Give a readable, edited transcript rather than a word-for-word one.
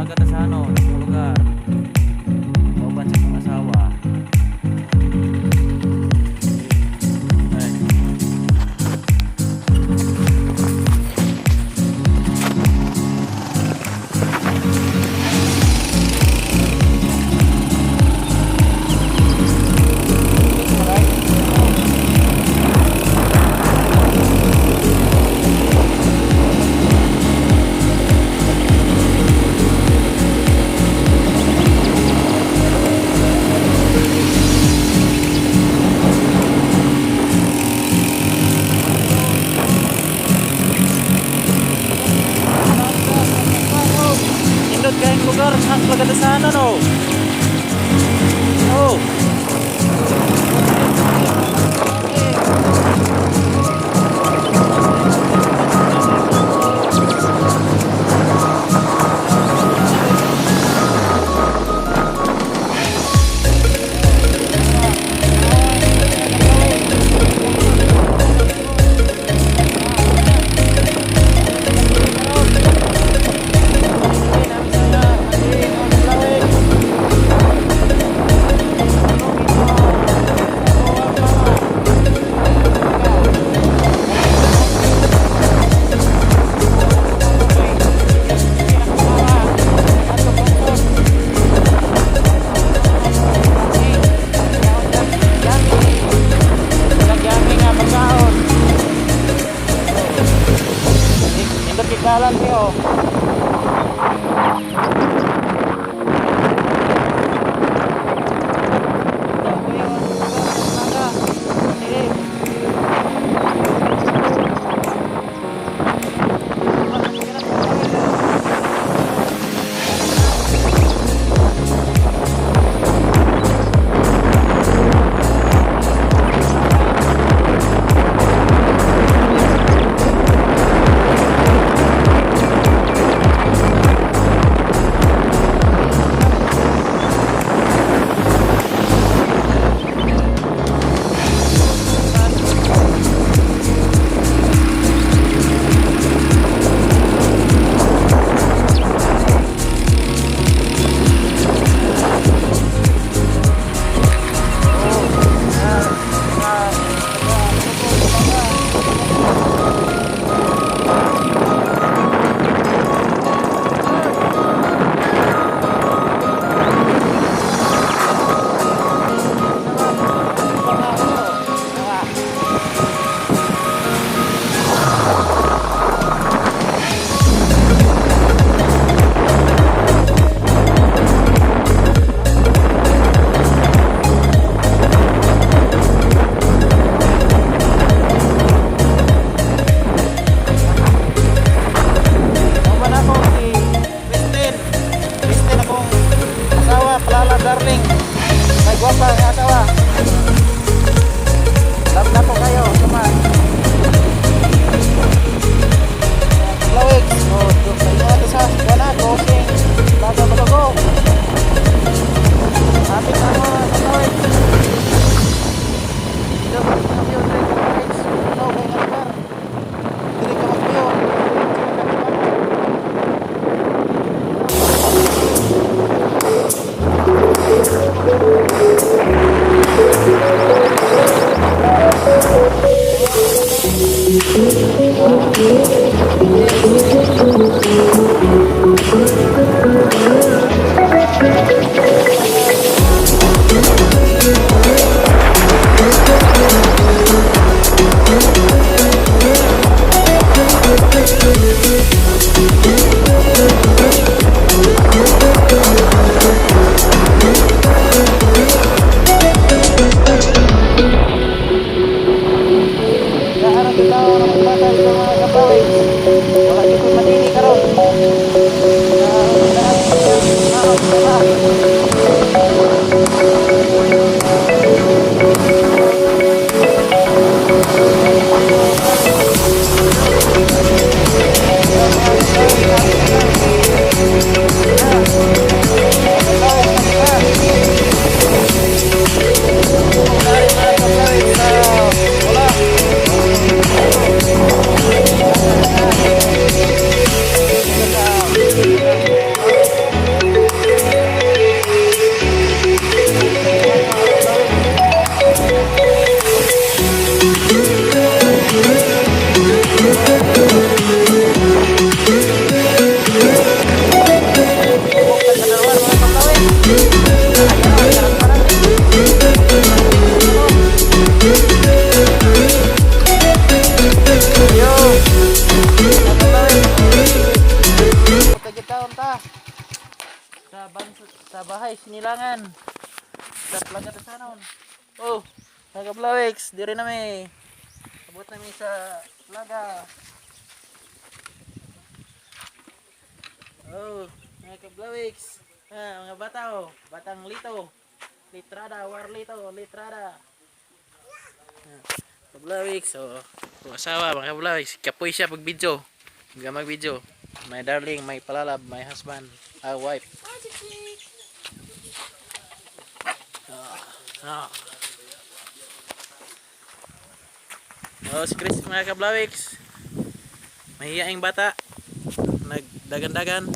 Plaga Tasanon, sa lugar. Kauban sa akong asawa. Ay. Nindot kayong lugar sa Plaga Tasanon, oh. Oh. Yummy nga pagkaon. Nindot kay dalan niyo. Sa bahay sinilangan. Sa Plaga Tasanon. Oh, mga kablawiks, diri na mi. Abot na mi sa Plaga. Oh, mga kablawiks. Ah, mga bata oh, batang lito. Litrada, warlito, litrada. Ah, kablawiks, oh. Oh, asawa, mga kablawiks. Kapoy siya pag video. Hindi mag-video. My darling, my palalab, my husband, ah, wife. Ah. Oh, si Chris, mga kablawiks. Mahiyaing bata. Nagdagan-dagan.